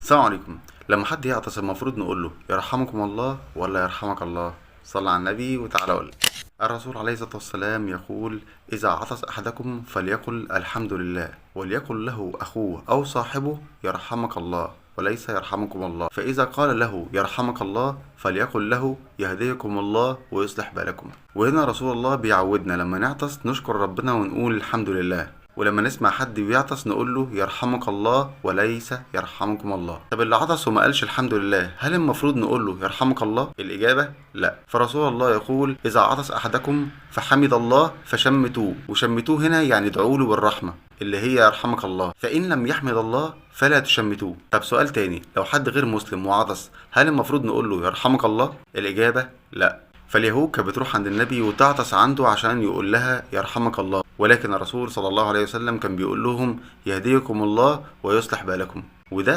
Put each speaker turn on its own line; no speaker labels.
السلام عليكم. لما حد يعطس المفروض نقول له يرحمكم الله ولا يرحمك الله؟ صلى على النبي وتعالى قول. الرسول عليه الصلاة والسلام يقول: إذا عطس أحدكم فليقل الحمد لله، وليقل له أخوه أو صاحبه يرحمك الله وليس يرحمكم الله. فإذا قال له يرحمك الله فليقل له يهديكم الله ويصلح بالكم. وهنا رسول الله بيعودنا لما نعطس نشكر ربنا ونقول الحمد لله، ولما نسمع حد بيعطس نقول له يرحمك الله وليس يرحمكم الله. طب اللي عطس وما قالش الحمد لله هل المفروض نقول له يرحمك الله؟ الإجابة لا. فرسول الله يقول: إذا عطس أحدكم فحمد الله فشمتوه، وشمتوه هنا يعني ادعوا له بالرحمة اللي هي يرحمك الله، فإن لم يحمد الله فلا تشمتوه. طب سؤال تاني، لو حد غير مسلم وعطس هل المفروض نقول له يرحمك الله؟ الإجابة لا. فاليهود كانت بتروح عند النبي وتعطس عنده عشان يقول لها يرحمك الله، ولكن الرسول صلى الله عليه وسلم كان بيقول لهم يهديكم الله ويصلح بالكم، وده